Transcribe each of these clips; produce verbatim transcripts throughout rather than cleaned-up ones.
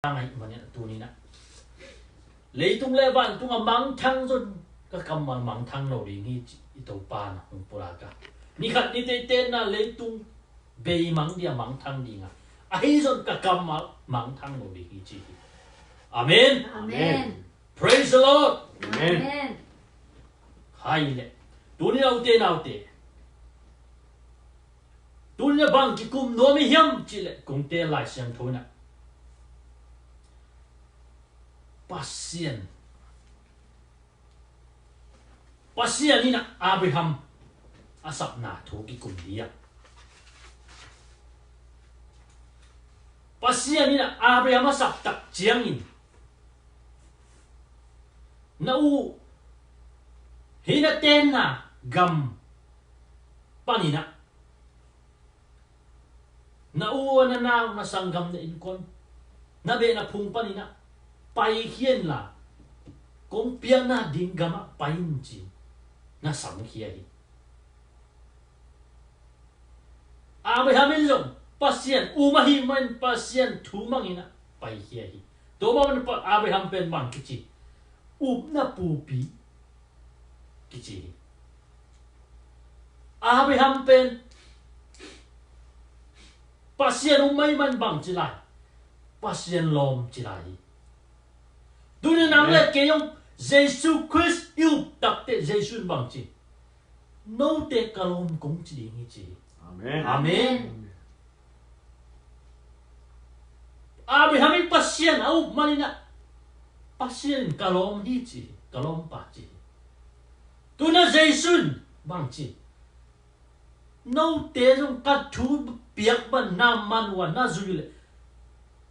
Tang ahih manin a tuninah leitung le vantung a mangthang zong ka kammal mangthang lo ding hi ci i Topa na hong pulak a. Nikhat ni teitei na leitung beimang dia mangthang ding a, ahi zong ka kammal mangthang lo ding hi ci hi. Amen. Amen. Praise the Lord. Amen. Hai le. Tuni naute naute. Tuni na bang kikum nuam i hiam cih le kong te Lai Siangtho na. Pasian. Pasian in a Abraham a sapna thu kikum hi a. Pasian in a Abraham a sap tak ciangin na u hi na tenna gam paninah na u na nau na sanggam na innkuan na beh na phung paninah paikhia inla kong piakna ding gamah pai in ci na samkhia hi. Abraham in zong Pasian um ahih manin Pasian thu manginah paikhia hi. Tua mah manin Abraham pen bang kici, upna pupi kici hi. Abraham pen Pasian um ahih manin bang ci lai, Pasian lawm ci lai hi. Tuni nang le kei zong Jesu Khrist i up takte Jesu in bang ci, note ka lawm kong ci ding hi ci hi. Amen. Abraham in Pasian a up maninah Pasian in ka lawm hi ci hi, ka lawmpa ci hi. Tuna Jesu in bang ci, note zong ka thu piak ban na man uh a na zui le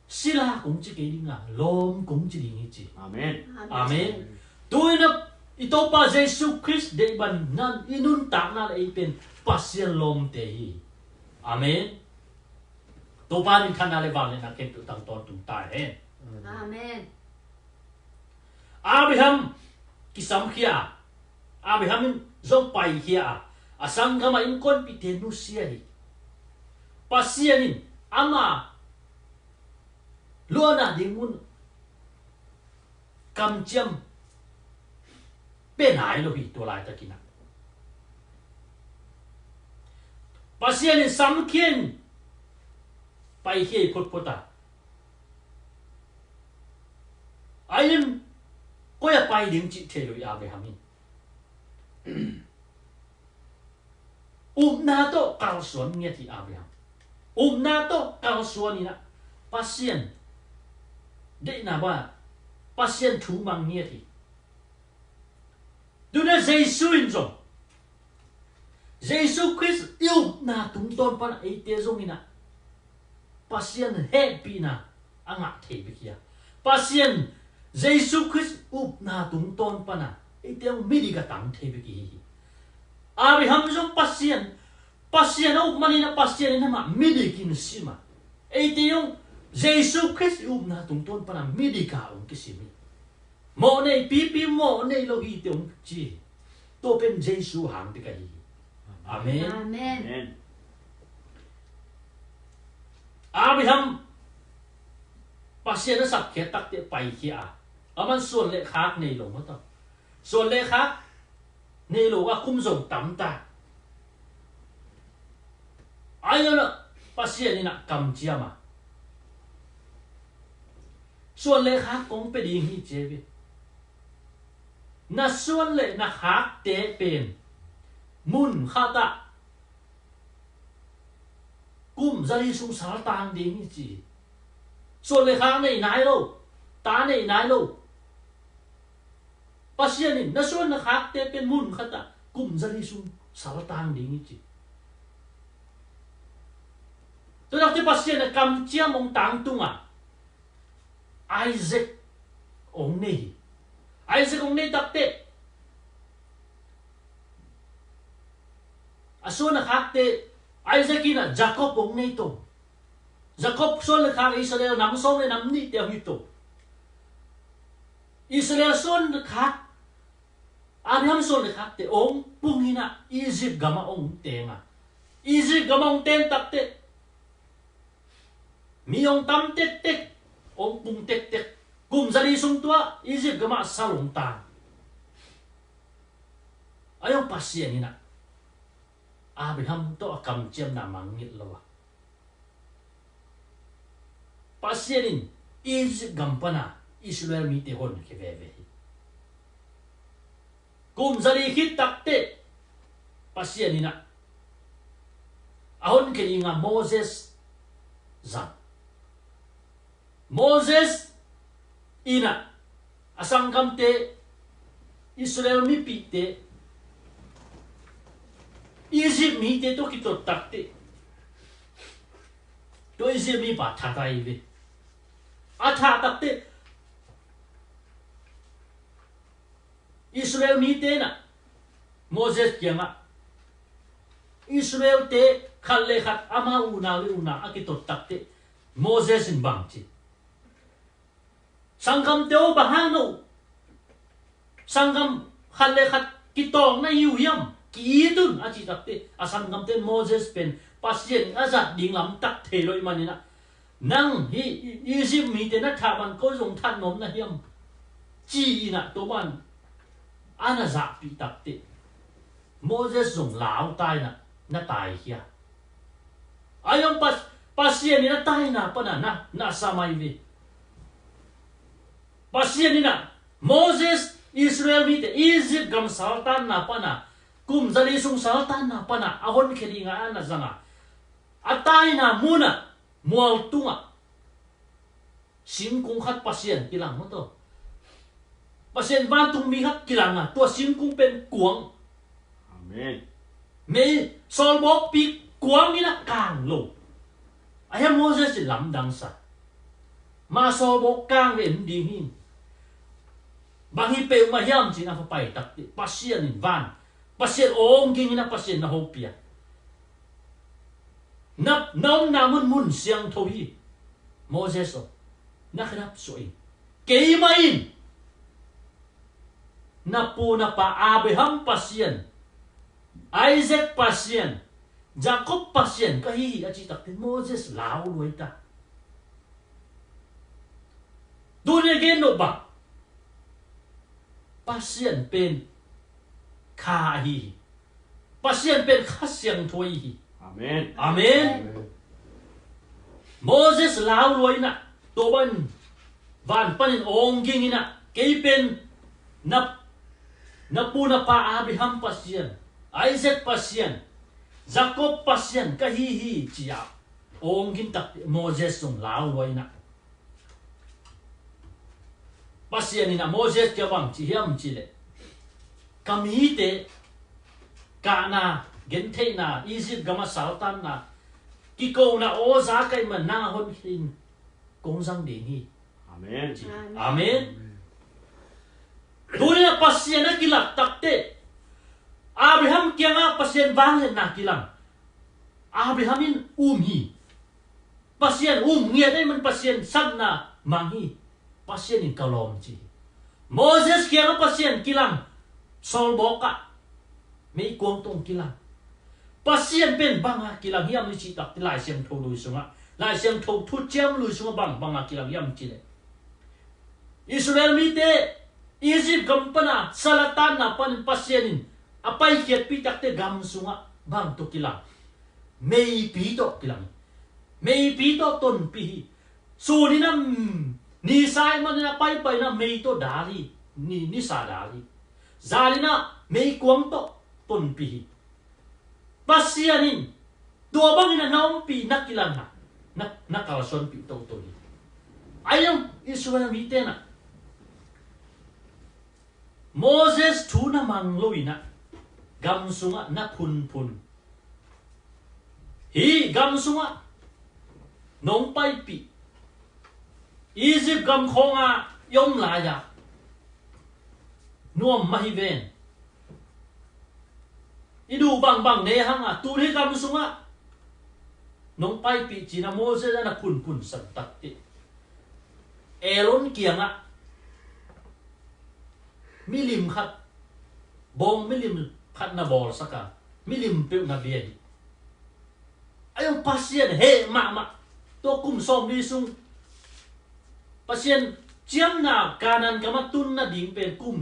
sila kong ci kei dinga lawm kong ci ding hi ci. Amen. Amen. Tu-in a i Topa Jesu Khrist deih ban nan i nuntakna le ei pen Pasian lawmte hi. Amen. Topa minthanna le vangliatna khempeuh tang tawntung ta hen. Amen. Abraham kisamkhia a, Abraham in zong paikhia a, a sanggam a innkuanpihte nusia hi. Pasian in ama luahna ding mun kamciam pe nai lo hi tua laitakin a. Pasian in samkhia in paikhia hi photphot a. Ai in koi a pai ding cih thei lo hi Abraham in. Upna tawh kalsuan ngiat hi Abraham. Upna tawh kalsuan inah Pasian deihna ba, Pasian thu mang ngiat hi. Tuna Jesu in zong Jesu Khrist i upna tungtawn pana eite zong inah Pasian hehpihna a ngah thei bek hi a. Pasian Jesu Khrist upna tungtawn pana eite zong midik a tang thei bek hi hi. Abraham zong Pasian, Pasian a up maninah Pasian in amah midik in sim a. Eite zong Jesu Khrist i upna tungtawn pana midik a hong kisim hi. Mawh nei pipi mawh nei lo hi te hong ci. Tua pen Jesu hang te ka hi. Amen. Amen. Abraham Pasian a sapkhia takte paikhia a, aman suan le khak nei lo mataw. Suan le khak nei lo a kum zong tamta. Ai lo na Pasian inah kamciam a, suan le khak kong pe ding hi ci ve. Na suan le na khakte pen mun khat ah kum zali sung saltang ding hi ci. Suan le khak nei nai lo, ta nei nai lo. Pasian in na suan na khakte pen mun khat ah kum zali sung saltang ding hi ci. Tua takte Pasian a kamciam hong tangtung a Isaac hong nei hi. Isaac hong nei takte a suan a khakte Isaac inah Jacob hong nei to. Jacob suan le khak Israel nam sawm le nam nihte hong hi to. Israel suan le khak, Abraham suan le khakte hong pung inah Egypt gamah hong teng a. Egypt gamah hong teng takte mi hong tam tektek, hong pung tektek. Kum zali sung tua Egypt gamah sal hong tan. A yong Pasian in ah Abraham tawh a kamciamna mangngilh lo a, Pasian in Egypt gam pana Israel mite honkhia veve hi. Kum zali khit takteh Pasian in ah a honkhia dinga Moses zang. Moses in ah a sanggamte, Israel mipite, Egypt mite tawh kitot takteh, tua Egypt mipa that ahi ve. A that takteh Israel mite in ah Moses kiangah, Israelte khat le khat ama unau le unau a kitot takteh Moses in bang ci, "Sanggamte aw, bang hang no sanggam khat le khat kitawng na hi uh hiam? Ki-it un," a cih takteh a sanggamte in Moses pen Pasian in a zat ding lamtak thei lo ahih manin ah, "Nang hih Egypt mite na that man ko zong that nuam na hiam?" ci-in ah tua ban a na zahpih takteh Moses zong lau ta in ah na taikhia. A yong Pas-, Pasian in a taina pana na, na sam ahi ve. Pasian in ah Moses Israel mite Egypt gam saltanna pana, kum zali sung saltanna pana a honkhia dinga a na zanga, a taina munah mual tungah singkung khat Pasian kilang maw taw. Pasian vantungmi khat kilang a, tua singkung pen kuang. Amen. Mei sawlbawkpi kuang in a kang lo. A hiam Moses in lamdang sa. Ma sawlbawk kang ve en ding hi. Bang hi peuhmah hiam ci-in a va pai takteh Pasian in van, Pasian awng ging in a Pasian na hopih a, na, na omna mun mun siangtho hi. Moses aw, na khedap suah in. Keimah in na pu na pa Abraham Pasian, Isaac Pasian, Jacob Pasian ka hi hi a cih takteh Moses lau luai ta. Tuni a gen loh bang, Pasian pen kha ahi hi. Pasian pen Kha Siangtho ahi hi. Amen. Amen. Amen. Moses lau luai in a, tua ban van panin awng ging in a, kei pen na, na pu na pa Abraham Pasian, Isaac Pasian, Jacob Pasian ka hi hi ci-a awng ging tak Moses zong lau luai in a. Pasian in a Moses kiang bang ci hiam cih leh, ka mite kahna, gentheihna, Egypt gam a saltanna, kikona aw za ka hih man nang a honkhia in kong zang ding hi. Amen. Amen. Amen. Tuni a Pasian a kilak takteh Abraham kiangah Pasian vangliatna kilang. Abraham in um hi. Pasian um ngiat ahih man Pasian satna mang hi. Pasian in ka lawm ci hi. Moses kiangah Pasian kilang, sawlbawk ah meikuang tawh kilang. Pasian pen banga kilang hiam i cih takteh Lai Siangtho lui sungah, Lai Siangtho thuciam lui sungah bang, banga kilang hiam cih leh, Israel mite Egypt gam pana sal a tanna panin Pasian in a paikhiatpih takteh gam sungah bang tawh kilang? Meipi tawh kilang hi. Meipi tawh tonpih hi. Sun in a, mm, nisa ahih manin a paipai in a mei tawh dal hi. Ni, nisa dal hi. Zan in a meikuang tawh tonpih hi. Pasian in tua bangin a na ompih, na kilang a, na, na kalsuanpih toto hi. Ahi zong Israel mite in a Moses thu na mang lo in a gam sungah na phunphun. Hih gam sungah nong paipih, Egypt gam khawngah i om lai-ah nuam mah hi ven. I duh bangbang ne hang a, tun hih gam sungah nong paipih ci-in a Moses a na phunphun sak takteh, Aaron kiangah milim khat, bawng milim khat na bawlsak a, milim peuh na bia hi. Ahi zong Pasian heh mahmah. Tua kum sawmli sung Pasian ciamna Kanaan gam a tun nading pen kum,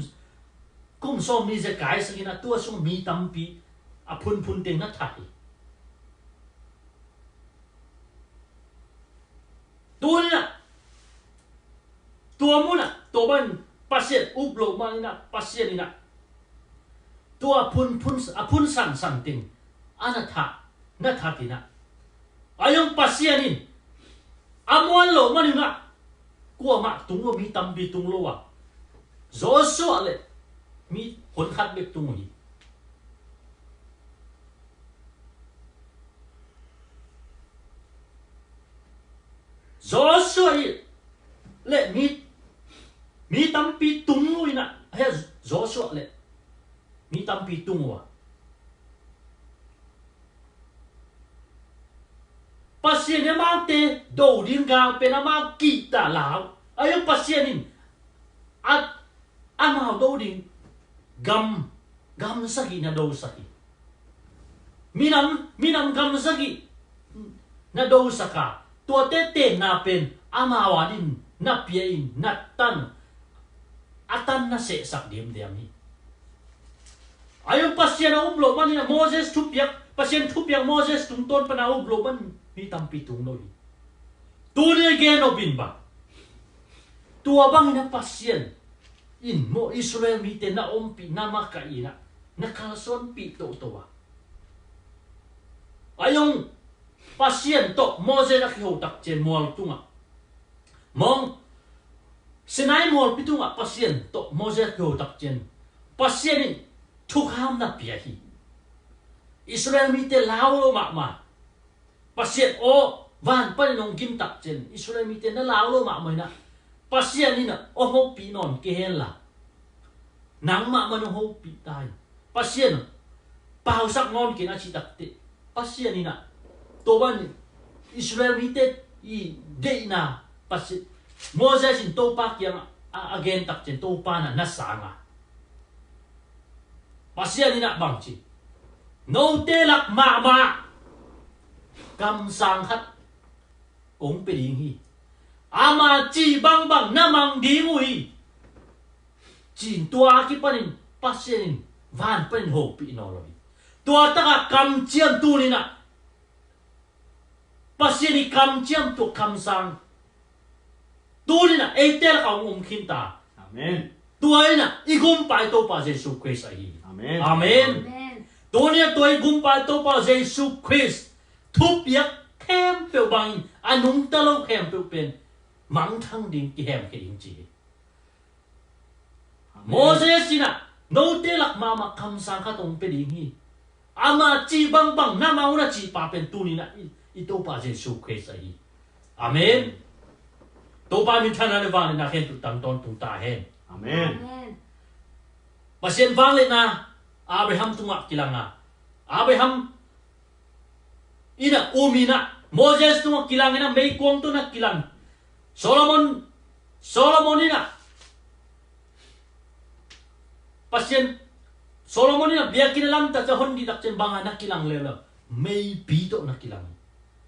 kum sawm nih zekai sak in a, tua sung mi tampi a phunphun teng na that hi. Tu in a, tua mun a, tua bang Pasian up loh man in a, Pasian in a, tua phunphun, a phun sansan teng a na that, na that in a, a zong Pasian in a muan loh man in a, kuamah tung lo, mi tampi tung lo a, Joshua le mi honkhat bek tung uh hi. Joshua i le mi, mi tampi tung uh in a, he, Joshua le mi tampi tung uh a, Pasian in amaute do ding gal pen amau kihta lau. A zong Pasian in a, amau do ding gam, gam sagih na dosak hi. Minam, minam gam sagih na dosak a, tuate tenna pen amau adingin na pia in, na tan, a tan na sehsak diamdiam hi. A zong Pasian a up loh man in a, Moses thupiak, Pasian thupiak Moses tungtawn pan a up loh man mi tampi tung lo hi. Tuni a gen nop in bang, tua bangin a Pasian in maw Israel mite na ompih, na makaih in a, na kalsuanpih toto a, a zong Pasian tawh Moses a kiho takciang mual tungah, mong Sinai mualpi tungah Pasian tawh Moses a kiho takciang Pasian in thukham na pia hi. Israel mite lau lo mahmah. Pasian aw, van panin hong gim takciang Israel mite na lau lo mahmah in a, Pasian in a hong hopih nawn kei hen la, nangmah man hong hopih ta in, Pasian pausak nawn kei in a cih takteh, Pasian in a, tua bangin Israel mite i deihna Pasian, Moses in Topa kiangah a, a gen takciang Topa in a na sang a, Pasian in a bang ci, note lak mahmah kamsang khat kong pia ding hi. Ama cih bangbang na mang ding uh hi, ci-in tua a kipanin Pasian in van panin hopih nawn lo hi. Tua takah kamciam tuni in a, Pasian i kamciam tua kamsang tuni in a eite lakah hong um khin ta. Amen. Tua in a i gumpa i Topa Jesu Khrist ahi hi. Amen. Amen. Amen. Tuni a tua i gumpa i Topa Jesu Khrist thupiak khempeuh bangin a nungta lo khempeuh pen mangthang ding, kihemkhia ding ci hi. Amen. Moses in a, note lak mahmah kamsang khat hong pia ding hi. Ama cih bangbang na mang un a cihpa pen tuni in a i, i Topa Jesu Khrist ahi. Amen. Topa minthanna le vangliatna khempeuh tang tawntung ta hen. Amen. Amen. Pasian vangliatna Abraham tungah kilang a, Abraham in a um in a, Moses tungah kilang in a, meikuang tungah kilang. Solomon, Solomon in a, Pasian, Solomon in a biakinn a lamta ca hon dih takciang bang a na kilang leuleu, meipi tawh na kilang.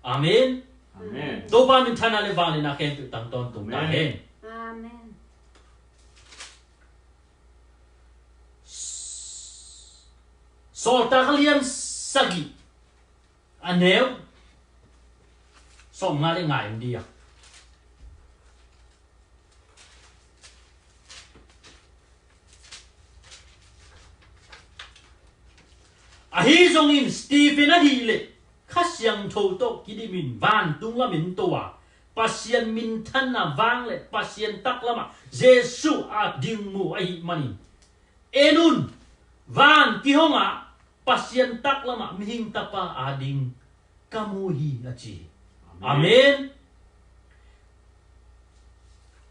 Amen. Amen. Topa minthanna le vangliatna khempeuh tang tawntung ta hen. Amen. Amen. Sawltak a lian sagih, a neu sawmnga le nga en dih a. Ahi zongin Stephen ahih leh Kha Siangtho tawh kidimin vantung lamin to a, Pasian minthanna vang le Pasian taklamah Jesuh a ding mu ahih manin, en un, van kihong ah Pasian taklamah mihing tapa a ding ka mu hi, a ci hi. Amen. Amen.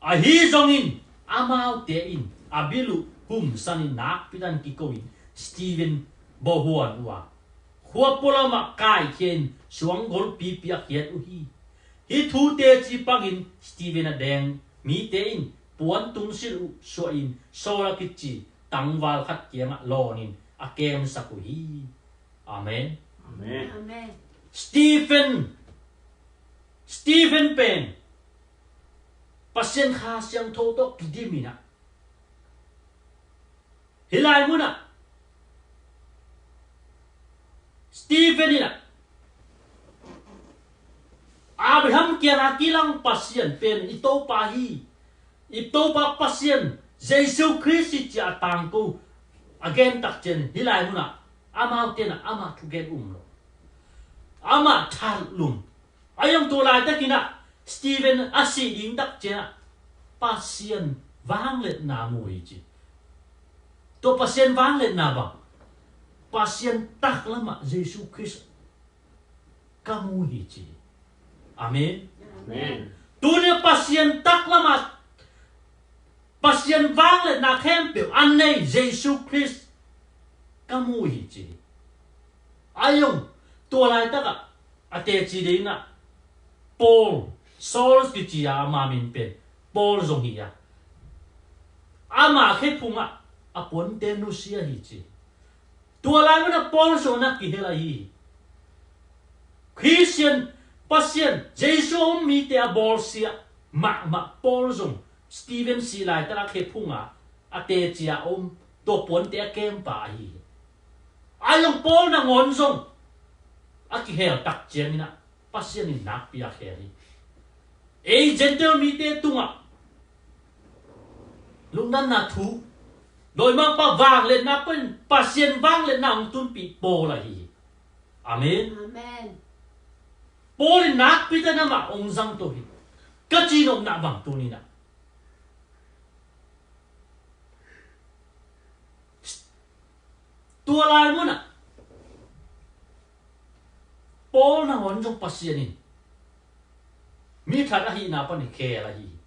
Ahi zongin amaute in a bil uh humsanin nakpi takin kiko in Stephen bawlhuan uh a, khua pualamah kaikhia in suang golpipi a khiat uh hi. Hih thu teci bangin Stephen a deng mite in puan tungsilh uh suahin Saul a kici tangval khat kiangah lawnin a kemsak uh hi. Amen. Amen. Amen. Stephen, Stephen pen Pasian Kha Siangtho tawh kidim in ah, hih lai munah Stephen in ah Abraham kiangah kilang Pasian pen i Topa hi, i Topa Pasian Jesu Khrist hi ci-a a tangko a gen tak ciangin hih lai munah amaute in ah amah thugen um lo, amah thalum. A zong tua laitakin ah Stephen a sih ding tak ciangin ah Pasian vangliatna mu hi ci. Tua Pasian vangliatna bang? Pasian taklamah Jesu Khrist ka mu hi ci. Amen. Amen. Tuni a Pasian taklamah Pasian vangliatna khempeuh a nei Jesu Khrist ka mu hi ci. A zong tua laitakah a teci dingin ah Paul, Saul kici a ama min pen Paul zong hi a, ama khephungah a puante nusia hi ci. Tua lai munah Paul zong na kihel ahi hi. Khristian, Pasian, Jesu a um mite a bawlsia mahmah Paul zong Stephen sih laitak a khephunga a teci a om tua puante a kempa ahi hi. A zong Paul nangawn zong a kihel tak ciangin ah Pasian in nakpi a khel hi. Ei Gentile mite tungah lungdamna thu, dawimangpa vangliatna pan Pasian vangliatna hong tunpih Paul ahi hi. Amen. Amen. Paul in nakpi tak in amah hong zang to hi. Ka cinopna bang tuni-in ah tua lai munah Paul nangawn zong Pasian in mi that ahihna pan i khel ahi hi.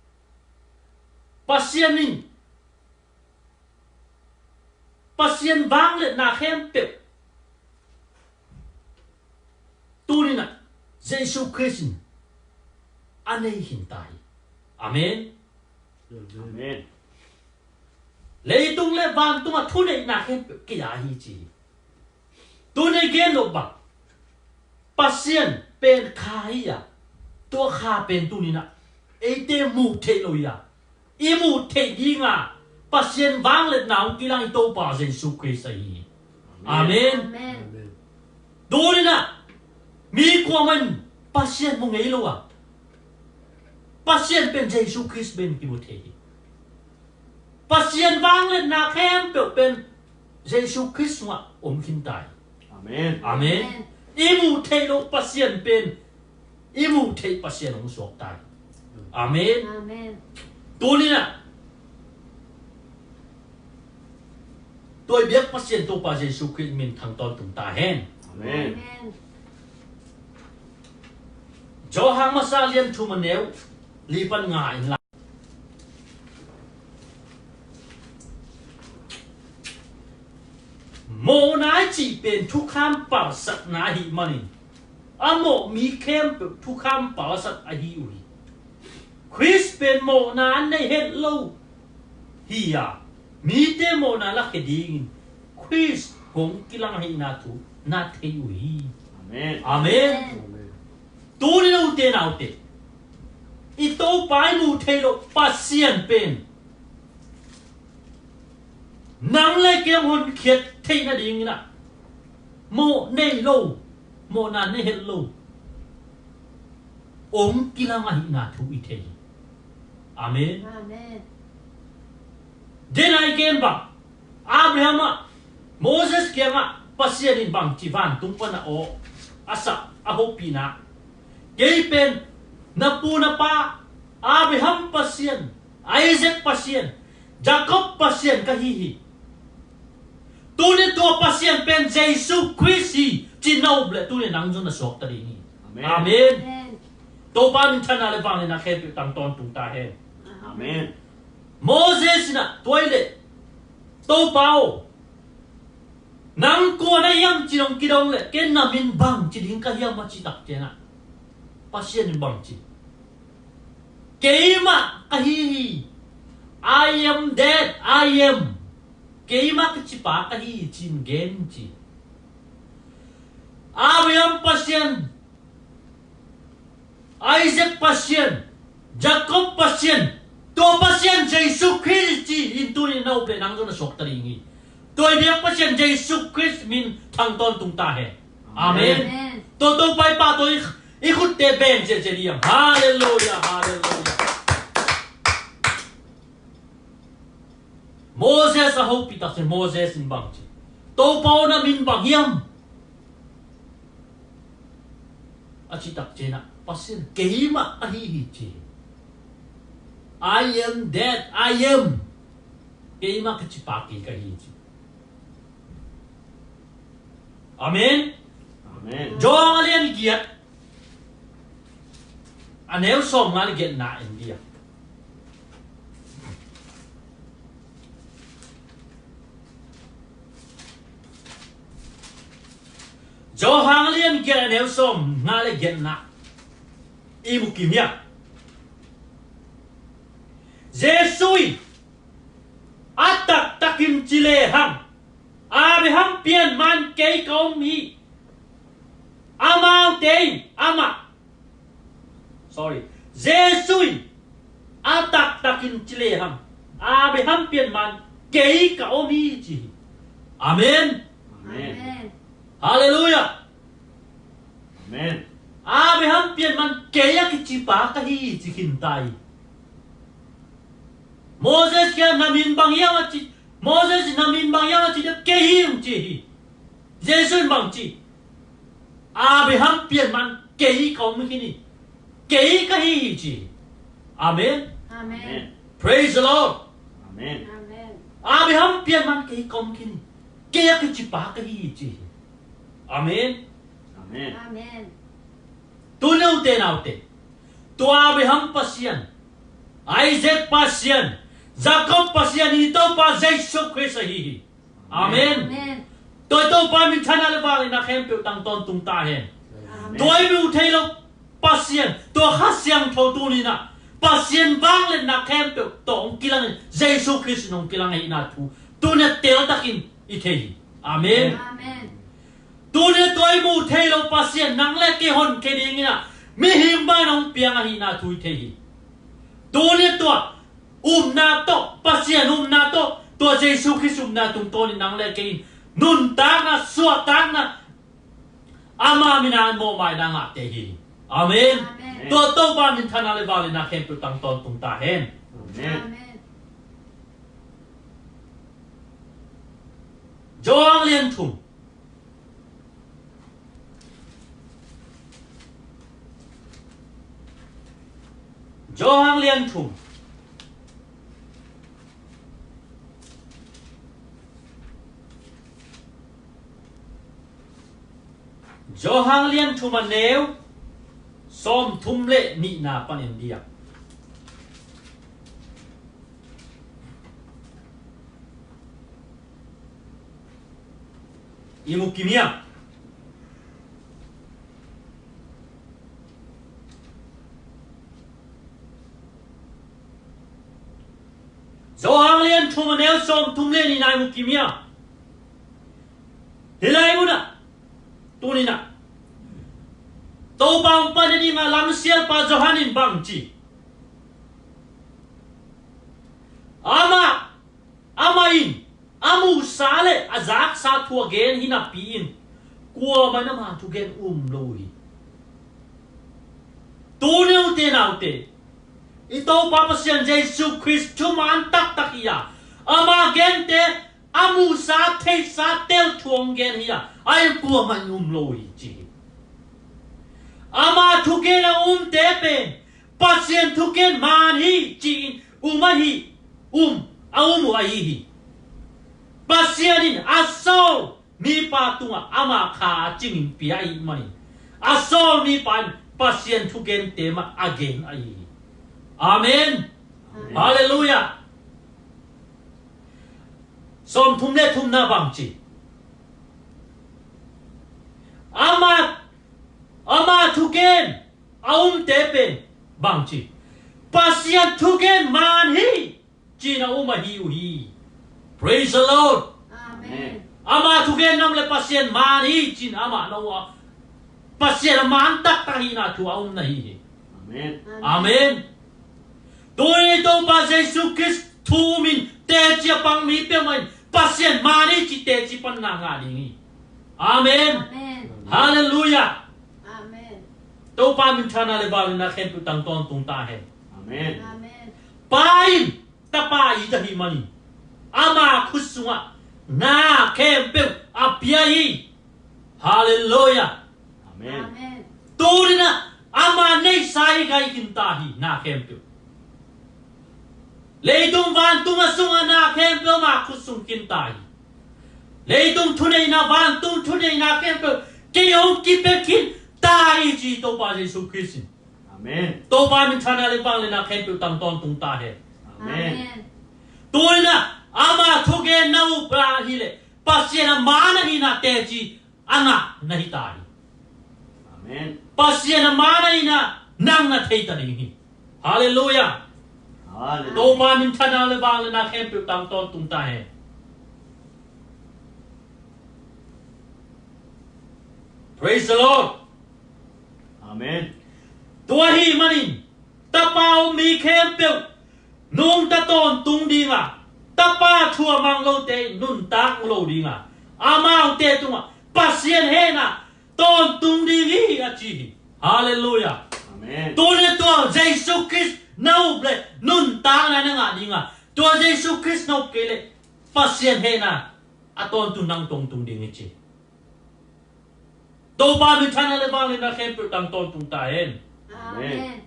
Pasian in Pasian vangliatna khempeuh tuni-in ah Jesu Khrist in a nei khin ta hi. Amen. Amen. Leitung le vantung a thuneihna khempeuh kei a hi ci hi. Tuni gen lo bang Pasian pen Kha hi a, tua Kha pen tuni-in ah eite muh theih lo hi a, i muh theih dinga Pasian vangliatna hong kilang i Topa Jesu Khrist ahi hi. Amen. Amen. Amen. Tuni-in ah mi kuamah in Pasian mu ngei lo a, Pasian pen Jesu Khrist pen kimu thei hi. Pasian vangliatna khempeuh pen Jesu Khrist sungah om khin ta hi. Amen. Amen. Amen. I muh theih lo Pasian pen i muh theih Pasian hong suak ta hi. Amen. Amen. Tuni-in ah tua i biak Pasian Topa Jesu Khrist min thang tawntung ta hen. Amen. Amen. Johan Masa lian thum a neu li pan nga in la. Mawhna i cih pen thukham palsatna ahih manin a mawh mi khempeuh thukham palsat ahi uh hi. Khrist pen mawhna a nei het lo hi a, mite mawhna lakhia dingin Khrist hong kilang ahihna thu na thei uh hi. Amen. Amen. Amen. Tuni-in ute naute, i Topa i muh theih loh Pasian pen nang le kei hong honkhiat theih nadingin ah mawh nei lo, mawhna nei het lo hong kilang ahihna thu i thei hi. Amen. Amen. Dena i gen bang Abraham ah Moses kiangah Pasian in bangci vantung pan a aw a sa a hopihna, kei pen na pu na pa Abraham Pasian, Isaac Pasian, Jacob Pasian ka hi hi. Tuni tua Pasian pen Jesu Khrist hi ci na up leh tuni nang zong na suakta ding hi. Amen. Amen. Amen. Topa min thanna le vangliatna khempeuh tang tawntung ta hen. Amen. Moses in ah tua hi leh Topa aw, nang kua na hiam ci dong kidong leh ken na min bangci ding ka hiam a cih tak ciangin ah Pasian in bangci, keimah ka hi hi. I am that I am. Keimah ka cipa ka hi hi ci-in gen ci. Abraham Pasian, Isaac Pasian, Jacob Pasian, Tua Pasian Jesu Khrist ci in tuni na up leh nang zong na suakta ding hi. Tua i biak Pasian Jesu Khrist min thang tawntung ta hen. Amen. Amen. Tua Topa i pah tawh i, i khutte beng ciacia ding. Halleluia, halleluia. Moses a hopih tak ciang Moses in bang ci, Topa aw, na min bang hiam? A cih tak ciangin ah Pasian, keimah ahi hi ci. I am that I am. Keimah ka cipa kei ka hi ci. Amen. Amen. Johan a lian giat, a neu sawmnga le giatna en dia. Johan a lian giat, a neu sawmnga le giatna i mu kim hia? Jesu in a taktakin ci lehang, Abraham pian man kei ka om hi. Amaute in amah, sorry, Jesu in a taktakin ci lehang, Abraham pian man kei ka om hi ci hi. Amen. Amen. Halleluia. Amen. Abraham pian man kei a kicipa ka hi ci khin ta hi. Moses kiang na min bang hiam a ci, Moses na min bang hiam a ci dia, kei hi hong ci hi. Jesu in bang ci, Abraham pian man kei ka om khin hi. Kei ka hi hi ci hi. Amen. Amen. Praise the Lord. Amen. Amen. Abraham pian man kei ka om khin hi. Kei a kicipa ka hi hi ci hi. Amen. Amen. Amen. Tu ni ute naute, tua Abraham Pasian, Isaac Pasian, Jacob Pasian i Topa Jesu Khrist ahi hi. Amen. Amen. Tua i Topa minthanna le vangliatna khempeuh tang tawntung ta hen. Amen. Tua i mu thei lo Pasian, tua Kha Siangtho tuni-in ah Pasian vangliatna khempeuh tawh hong kilang in, Jesu Khrist in hong kilang ahihna thu tuni-in ah teltakin i thei hi. Amen. Amen. Tuni-in ah tua i mu thei lo Pasian nang le kei honkhia dingin ah mihing bangin hong piang ahihna thu i thei hi. Tuni-in ah tua upna tawh, Pasian upna tawh, tua Jesu Khrist upna tungtawnin nang le kei in nuntakna, suahtakna, ama min a mawhmaina ngahte hi. Amen. Amen. Tua Topa minthanna le vangliatna khempeuh tang tawntung ta hen. Amen. Amen. Johan lian thum. Johan lian thum. Johan lian thum, a neu sawmthum le nihna pan en dia. I mu kim hia? Johan lian thum, a neu sawmthum le nihna i mu kim hia? Hih lai munah, tuni-in ah Topa hong pai nading a lamsialpa Johan in bang ci? Amah, amah in a muhsa le a zaksa thu a gen hi napi-in kuamah in ama thugen um lo uh hi. Tuni ute naute, i Topa Pasian Jesu Khrist thuman taktak hi a, ama gente a muhsa, theihsa tel thu hong gen hi a, a in kuamah in um lo uh hi ci hi. Ama thugen a umte pen Pasian thugen man hi ci-in um ahi, um, a um uh ahi hi. Pasian in a sawl mipa tungah ama Kha a cingin pia ahih manin a sawl mipa in Pasian thugente mah a gen ahi hi. Amen. Amen. Halleluia. Sawmthum le thumna bang ci? Ama, ama thugen a umte pen bang ci? Pasian thugen man hi ci-in a um ahi uh hi. Praise the Lord. Amen. Ama thugen na um leh Pasian man hi ci-in amah na uh a, Pasian a man taktak ahihna thu a um na hi hi. Amen. Amen. Tuni Topa Jesu Khrist thu um in teci a pang mi peuhmah in Pasian man hi ci teci panna ngah ding hi. Amen. Amen. Halleluiah. Amen. Topa minthanna le vangliatna khempeuh tang tawntung ta hen. Amen. Amen. Pa in Tapa it ahih manin ama khut sungah na khempeuh a pia hi. Halleluiah. Amen. Amen. Tuni-in ah ama neihsa hi, gai khin ta hi, na khempeuh. Leitung vantung a sungah na khempeuh ama khut sung khin ta hi. Leitung thuneihna, vantung thuneihna khempeuh kei hong kipia khin ta hi ci Topa Jesu Khrist in. Amen. Topa minthanna le vangliatna khempeuh tang tawntung ta hen. Amen. Amen. Tuni-in ah ama thugenna uh pa hi leh Pasian a man ahihna teci a ngah na hi ta hi. Amen. Pasian a man ahihna nang na thei ta ding hi. Halleluiah. Halleluiah. Topa minthanna le vangliatna khempeuh tang tawntung ta hen. Praise the Lord. Amen. Tua ahih manin Tapa um mi khempeuh nungta tawntung ding a, Tapa thu a mang lote in nuntak lo ding a, amaute tungah Pasian hehna tawntung ding hi a ci hi. Halleluiah. Amen. Tuni-in tua Jesu Khrist na up leh nuntakna na ngah ding a, tua Jesu Khrist na up kei leh Pasian hehna a tawntung, nang tawntung ding hi ci. Topa minthanna le vangliatna khempeuh tang tawntung ta hen. Amen.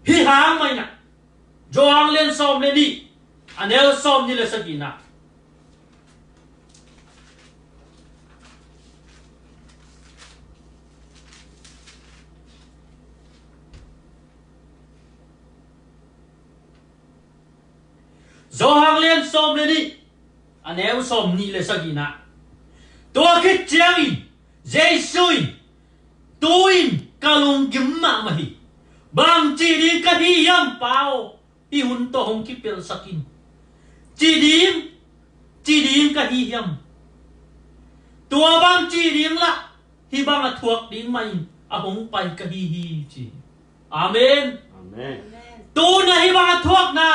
Hih hang mah in ah Johan lian sawm le nih, a neu sawmnih le sagihna. Johan lian sawm le nih, a neu sawmnih le sagihna. Tua khit ciangin Jesu in, tu-in ka lunggim mahmah hi. Bang ci ding ka hi hiam, Pa aw? Hih hun tawh hong kipelsak in, ci ding, ci ding ka hi hiam? Tua bang ci ding lah hih bang a thuak ding mah in a hong pai ka hi hi ci. Amen. Amen. Tu-in ah hih bang a thuakna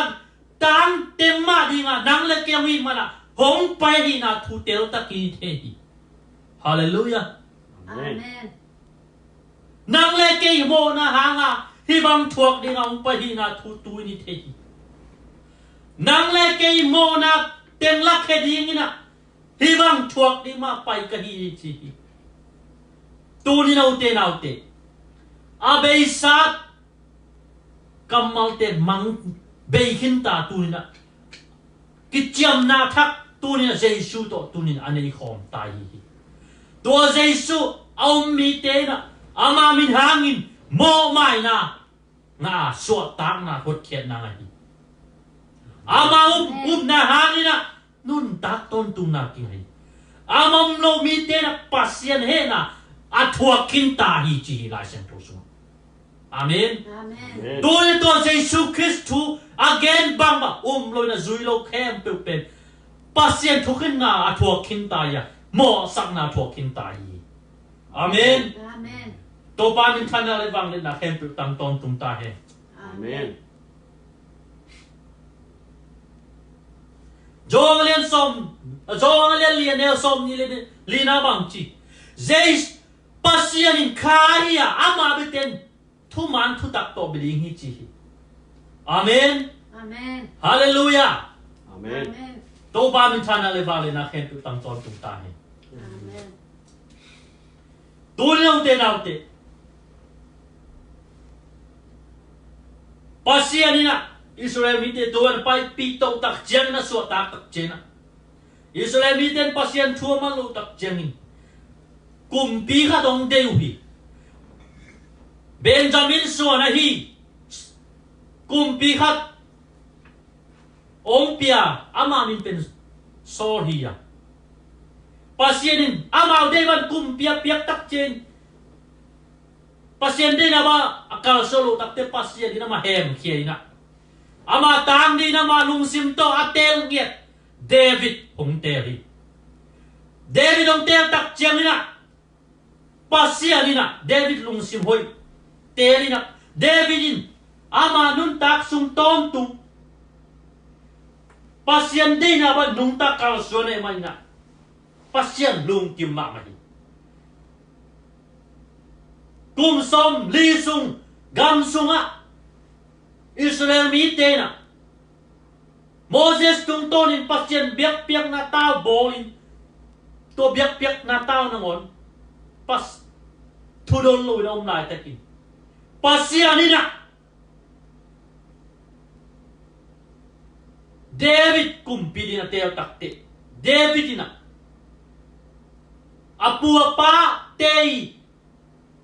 tang teng mah ding a, nang le kei hong hih man ah hong pai ahihna thu teltak i thei hi. Halleluiah. Amen. Amen. Nang le kei mawhna hang a hih bang thuak ding a hong pai ahihna thu tu-in i thei hi. Nang le kei mawhna teng lakhia dingin ah hih bang thuak ding mah pai ka hi hi ci hi. Tuni-in ah ute naute, a beisa kammalte mang bei khin ta, tuni-in ah kiciamna thak tuni-in ah Jesu tawh tuni-in a nei khawm ta hi hi. Tua Jesu a um mite in ah ama min hangin mawhmaina ngah a, suahtakna, hotkhiatna ngah hi. Ama um, Amen. Upna hangin ah nuntak tawntungna kingah hi. Ama um lo mite in ah Pasian hehna a thuak khin ta hi ci hi Lai Siangtho sungah. Amen. Amen. Amen. Tuni-in tua Jesu Khrist thu a gen bangbang um lo in a zui lo khempeuh pen Pasian thukhenna a thuak khin ta hi a, mawhsakna a thuak khin ta hi. Amen. Amen. Topa minthanna le vangliatna khempeuh tang tawntung ta hen. Amen. Johan lian sawm, Johan lian li, a neu sawmnih le lina bang ci. Jesu, Pasian in kha hi a, ama biaten thuman thutak tawh bia ding hi ci hi. Amen. Amen. Halleluiah. Amen. Amen. Topa minthanna le vangliatna khempeuh tang tawntung ta hen. Amen. Tuni-in ah ute naute, Pasian in ah Israel mite tua a paipih toh tak ciangin ah, suahtak tak ciangin ah, Israel mite in Pasian thu a man loh tak ciangin kumpi khat hong deih uh hi. Benjamin suan ahi kumpi khat hong pia, ama min pen Saul hi a. Pasian in amau deih bang kumpi a piak tak ciangin, Pasian deihna bang a kalsuan loh takte Pasian in ama hemkhia in ah, ama tang dingin ama lungsim tawh a teel ngiat David hong teel hi. David hong teel tak ciangin ah, Pasian in ah David lungsim hoih teel in ah, David in Ama nuntak sung tawntung Pasian deihna bang nungta kalsuan ahih manin ah Pasian lungkim mahmah hi. Kum sawmli sung gam sungah Israel mite in ah Moses tungtawnin Pasian biakpiakna tau bawlin, tua biakpiakna tau nangawn pas thudon loin a om laitakin Pasian in ah David kumpi dingin a teel takteh David in ah a pu a pa te i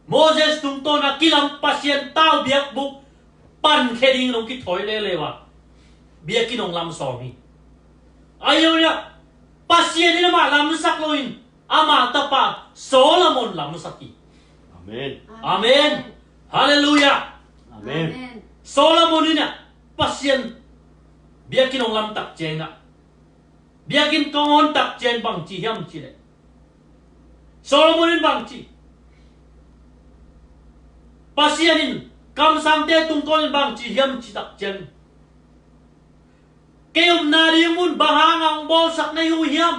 Moses tungtawn a kilam Pasian tau biakbuk pankhia dingin hong kithawi leuleu a biakinn hong lam sawm hi. Ahi zongin ah Pasian in amah lamsak loin ama tapa Solomon lamsak hi. Amen. Amen. Halleluiah. Amen. Solomon in ah Pasian biakinn hong lam tak ciangin ah biakinn kong hong tak ciang bang ci hiam cih leh Solomon in bang ci, Pasian in kamsangte tungtawnin bang ci hiam cih tak ciang kei omna ding mun bang hang a hong bawlsak na hi uh hiam?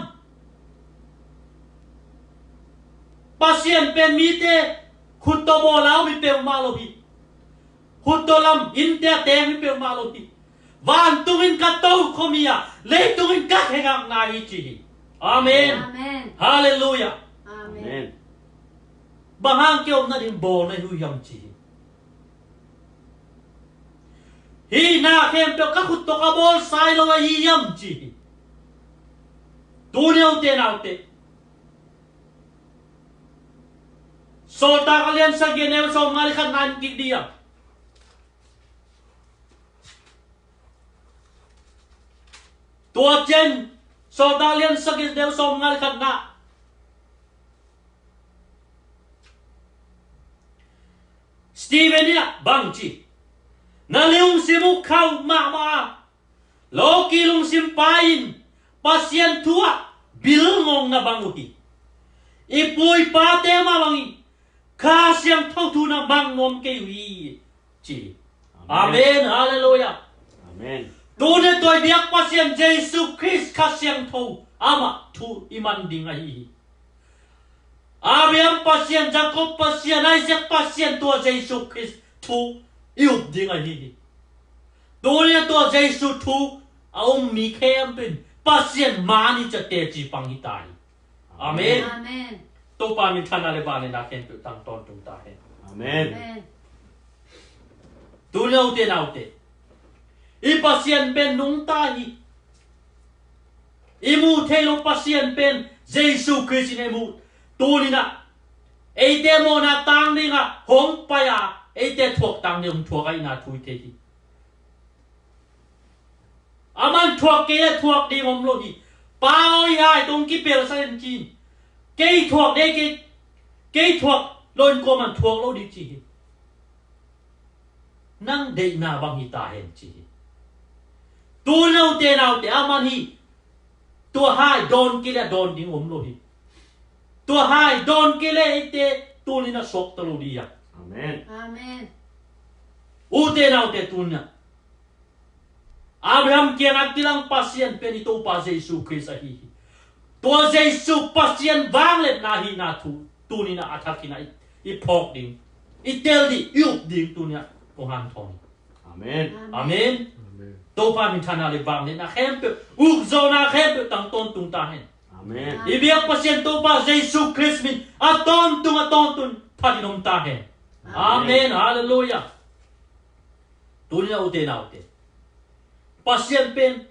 Pasian pen mite khut tawh bawl a om hi peuhmah lo hi. Khut tawh lam innte a teng hi peuhmah lo hi. Vantungin ka tokhom hi a, leitungin ka khengakna hi ci hi. Amen. Amen. Halleluiah. Amen. Amen. Bang hang kei omna ding bawl na hi uh hiam ci hi. Hih na khempeuh ka khut tawh ka bawlsa hi lo ahi hiam ci hi. Tuni a ute naute, Sawltak a lian sagih a neu sawmnga le khatna en kik dih a. Tua ciang Sawltak a lian sagih a neu sawmnga le khatna Stephen in ah bang ci, na lungsim uh khauh mahmah a, lawki lungsim pai in Pasian thu ah bilngong na bang uh hi. I pu i pate mah bangin Kha Siangtho thu na mang nuam kei uh hi ci. Amen. Amen. Halleluiah. Amen. Tuni tua i biak Pasian Jesu Khrist Kha Siangtho amah thu i man ding ahi hi. Abraham Pasian, Jacob Pasian, Isaac Pasian tua Jesu Khrist thu i up ding ahi hi. Tuni a tua Jesu thu a um mi khempeuh in Pasian man i ciah teci pang hi ta hi. Amen. Amen. Topa minthanna le vangliatna khempeuh tang tawntung ta hen. Amen. Amen. Tuni a ute naute, i Pasian pen nungta hi. I muh theih loh Pasian pen Jesu Khrist in i muh. Tuni-in ah eite mawhna tang dingah hong pai a, eite thuak tang ding hong thuak ahihna thu i thei hi. Aman thuak kei leh thuak ding om lo hi. Pa aw, i hai tawh hong kipelsak in ci-in, kei thuak ding, kei, kei thuak lo in kuaman thuak lo ding ci hi. Nang deihna bang hi ta hen ci hi. Tu naute naute aman hi. Tua hai dawn kei leh dawn ding om lo hi. Tua hai dawn kei leh eite tuni-in ah suakta lo ding hi. Amen. Amen. Ute naute, tuni-in ah Abraham kiangah kilang Pasian pen i Topa Jesu Khrist ahi hi. Tua Jesu Pasian vangliatna ahihna thu tuni-in ah a thakin ah i, i phawk ding, i tel ding, i up ding tuni-in ah kong hanthawn hi. Amen. Amen. Amen. Topa minthanna le vangliatna khempeuh, ukzawhna khempeuh tang tawntung ta hen. Amen. I biak Pasian Topa Jesu Khrist min a tawntung, a tawntung phatin om ta hen. Amen. Amen. Halleluiah. Tuni-in ah ute naute, Pasian pen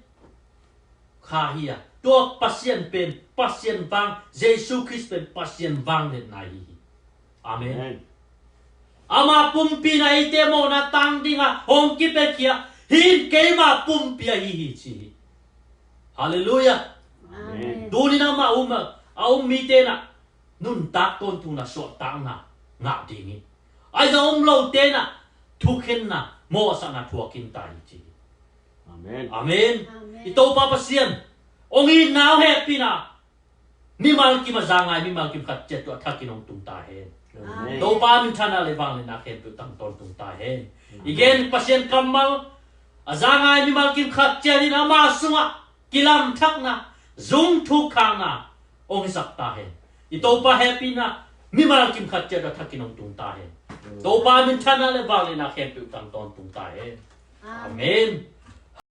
kha hi a, tua Pasian pen Pasian vang, Jesu Khrist pen Pasian vangliatna ahi hi. Amen. Amen. Ama pumpi-in ah eite mawhna tang dingah hong kipiakhia, hih in keima pumpi ahi hi ci hi. Halleluiah. Amen. Tuni-in ah amah um a, a um mite in ah nuntak tawntungna, suahtakna ngah ding hi. Ahi zong a um lote in ah thukhenna, mawhsakna thuak khin ta hi ci hi. Amen. Amen. Amen. I Topa Pasian hong itna, hong hehpihna mimal kim a za ngai mimal kim khat ciat tawh a thakin hong tung ta hen. Amen. Topa minthanna le vangliatna khempeuh tang tawntung ta hen. I gen Pasian kammal a za ngai mimal kim khat ciat in ama sungah kilamthakna, zung thuk khakna hong hisak ta hen. I Topa hehpihna mimal kim khat ciat a thakin hong tung ta hen. Topa minthanna le vangliatna khempeuh tang tawntung ta hen. Amen.